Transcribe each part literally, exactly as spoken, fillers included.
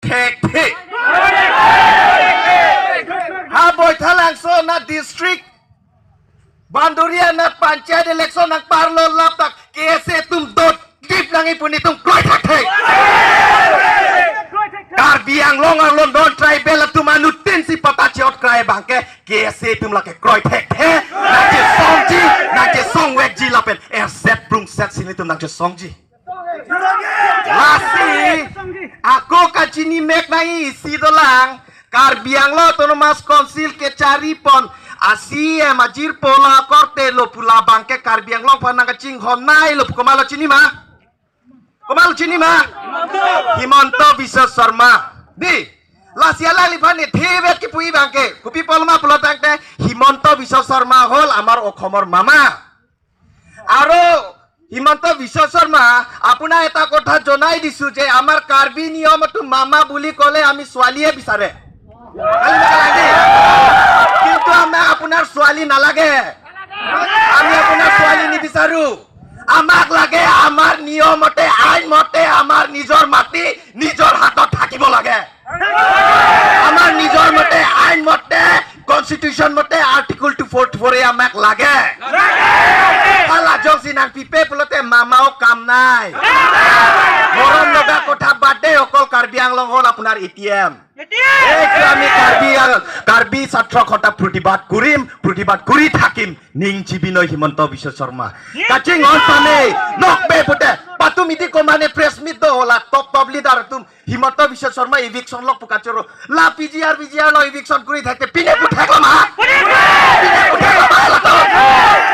thekthe. Ha Baithalangso na district banduri anat panchayat election nangparlo lap tak K S A atum dotdip nangji pu netum kroi thekthe. Karbi Anglong arlo non tribal atum anuttin si patta chot krai abangke K S A atum lake kroi thekthe. Nangchesongji, nangchesongvekji lapen erset prungset si netum nangchesongji. Lasi ako kachini mek nangji isi dolang, Karbi Anglong Autonomous Council kechari pon a-C E M ajirpo la korte lo pu labangke Karbi Anglong aphan nangkachinghonnei lo pu komatlo chini ma? Komatlo chini ma? Himanta Biswa Sarma. Dei, lasi alangliphan ne thevet kipu abangke kopi apotlo ma pulo tangte Himanta Biswa Sarma hol amar Okhomor mama. আৰু হিমন্ত বিশ্ব শৰ্মা, আপোনাক এটা কথা জনাই দিছো যে আমাৰ কাৰ্বি নিয়মতো মামা বুলি ক'লে আমি ছোৱালীয়ে বিচাৰে। কিন্তু আমাক আপোনাৰ ছোৱালী নালাগে, আমি আপোনাৰ ছোৱালী নিবিচাৰো। আমাক লাগে আমাৰ নিয়ম মতে, আইন মতে আমাৰ নিজৰ মাটি নিজৰ হাতত থাকিব লাগে। আমাৰ নিজৰ মতে, আইন মতে, কনষ্টিটিউচন মতে আৰ্টিকল টু ফৰ্টি ফ'ৰ এ আমাক লাগে। Hala jongsi nangpipe pulote mama-o kam nai. মৰম লগা কথা বাদ দে, অকল কাৰ্বি আংলং হ'ল আপোনাৰ এ টি এম। এইটো আমি কাৰ্বি আং-, কাৰ্বি ছাত্ৰ সন্থা প্ৰতিবাদ কৰিম, প্ৰতিবাদ কৰি থাকিম। Ning chibinoi Himanta Biswa Sarma. Kachinghon tame, nokbe pute, patum iti komane press meet do hola, top top leader atum Himanta Biswa Sarma eviction lok pu kachoro. La P G R, V G R lo eviction kuri thakte pine pu thaklo ma? Pine pu thaklo ma latum?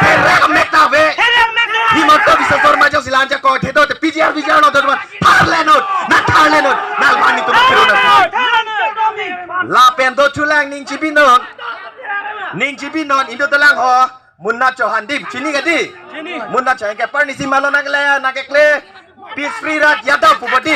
Pherek mek ta ve. Himanta Biswa Sarma jongsi la-an jakoi the do te P G R, V G R lo do ma? Tharle non, nangtharle non, nangmani tu ma kiro na. Lapen dothulang ning chibinon. Ning chibinon, indo dolang ho. Munna Chauhan dei, chini ka dei? Chini. Munna Chauhan ke parnisi malo nangkele, nangkekle Prithviraj Yadav pu bodi.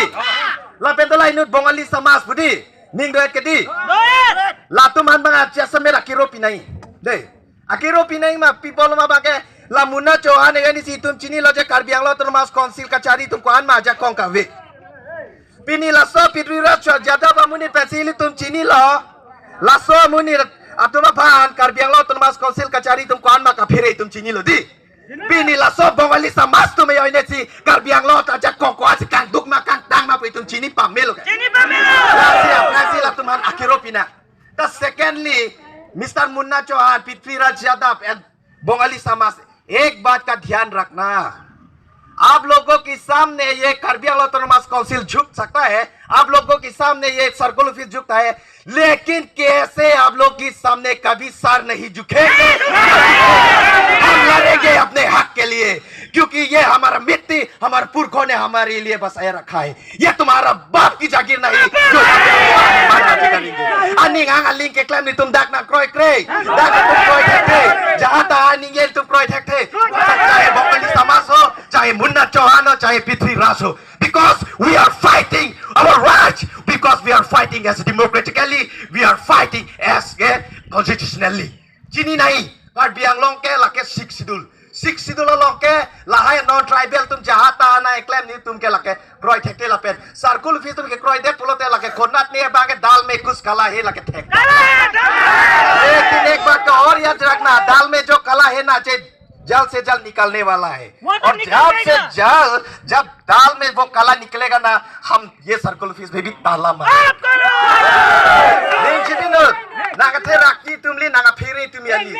Lapen dolang inut Bongali Samaj bodi. Ning do-et ke dei? Do-et. Latum han bang achi asamer akiro pinai. Dei. Akiro pinai ma pi apotlo ma abangke la Munna Chauhan ke nisi itum chinilo je Karbi Anglong Autonomous Council kachari atum ko-an ma ajakong kave. Pini laso Prithviraj Yadav amonit pensi ilitum chinilo. Laso amonit atum aphan Karbi Anglong Autonomous Council kachari atum ko-an ma kaphere itum chinilo dei. Pini laso Bongali Samaj atum ajoine si Karbi Anglong ta ajakong ko-an si kangduk ma kangtang ma pu itum chini pamelo ke. Chini pamelo. Lasi, lasi latum han akiro pinai. Ta secondly, Mister Munna Chauhan, Prithviraj Yadav and Bongali Samaj, एक बात का ध्यान रखना, आप लोगों के सामने ये कार्बी आंगलोंग ऑटोनोमस काउंसिल झुक सकता है, आप लोगों के सामने ये सर्कल ऑफिस झुकता है, लेकिन कैसे आप लोग के सामने कभी सर नहीं झुकेंगे। हम लड़ेंगे अपने हक के लिए, क्योंकि ये हमारा मिट्टी, हमारे पुरखों ने हमारे लिए बसाए रखा है। ये तुम्हारा बाप की जागीर नहीं, जो यहाँ पे आप मारना भी करेंगे। Aning ang aling keklem netum dak nangkroikre, dak netum kroi thekthe, jahata aning ye netum kroi thekthe, चाहे Bongali Samaj ho, चाहे मुन्ना चौहान हो, चाहे पृथ्वीराज हो, because we are fighting our rights, because we are fighting as democratically, we are fighting as a constitutionally. Chini nai, Karbi Anglong ke lake Sixth Schedule. Sixth Schedule along ke lahai non-tribal atum jahata nangklem netum ke lake kroi thekthe lapen circle office atum ke kroidet pulote lake konat ne abangke दाल में कुछ काला है lake thek. लेकिन एक बात का और याद रखना, दाल में जो काला है ना, जे जल्द से जल्द निकलने वाला है। वो तो और जल्द से निकलेगा। जल्द जब दाल में वो काला निकलेगा ना, हम ये सर्कल ऑफिस में भी ताला मारेंगे। Ning chibinot, nangkatherak atum kali, nangkaphere atum kali.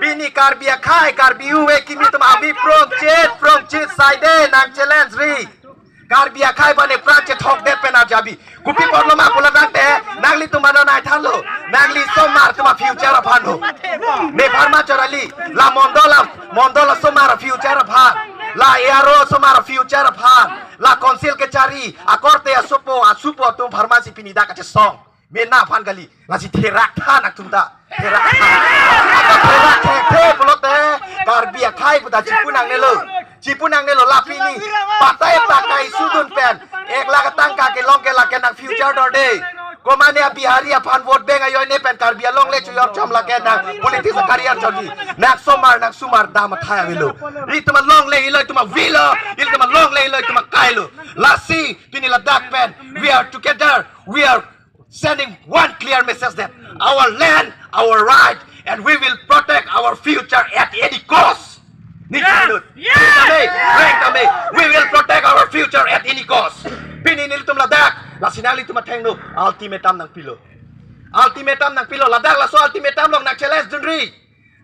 Pini Karbi akhei, Karbi uwe kimi atum avi prongchit, prongchit saide nang challenge ri. Karbi akhei bane prang chethokdet pen ajabi. Kopi apotlo ma pulo tangte, nanglitum mano nai thanlo. Nangli osomar atum a-future aphan ho. Ne pharma chorali, la mondol a, mondol osomar a-future aphan. La A R O osomar a-future aphan. La council kechari, akorte asopo, asopo atum pharma si pini dak kachesong. Mena aphan kali, lasi therak tha nangtum ta. Therak tha. Ako therak thekthe pulote, Karbi akhei puta chipu nangnelo. Chipu nangnelo la pini. Patai pakai sudun pen. Ek lakh tangka kelong ke lake nang future dorde. Komane a-Bihari aphan vote bank ajoine pen Karbi Anglong le chojor chom lake nang politics a-career chomji. Nang osomar, nang osomar dam athai avelo. Itum alongle ilo, itum avelo. Itum alongle ilo, itum akailo. Lasi, pini ladak pen. We are together. We are sending one clear message that our land, our right, and we will protect our future at any cost. Ning chipi non. Yes! Yes! Reng tame, reng tame. We will protect our future at any cost. Pini nelitum ladak, lasi nanglitum athengno ultimatum nangpilo. Ultimatum nangpilo, ladak laso ultimatum along nang challenge dunri.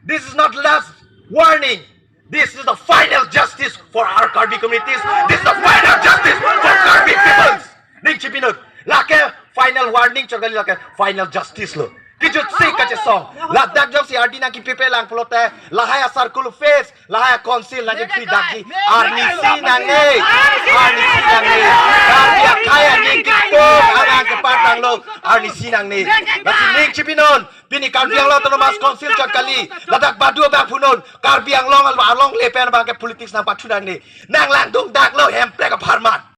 This is not last warning. This is the final justice for our Karbi communities. This is the final justice for Karbi peoples. Ning chipi non. Lake final warning chot kali, lake final justice lo. Kejut si kachesong. Ladak jongsi ardi nangkipipe lang pulote, lahai a-circle office, lahai a-council nangkipidakji. Arnisi nangne. Arnisi nangne. Karbi akhei aning kipon, anang kepatang lo. Arnisi nangne. Lasi ning chipi non. Pini Karbi Anglong Autonomous Council chot kali, ladak badu abang pu non, Karbi Anglong al-, alongle pen abangke politics nangpathu nangne. Nang langdung dak lo Hemprek apharman.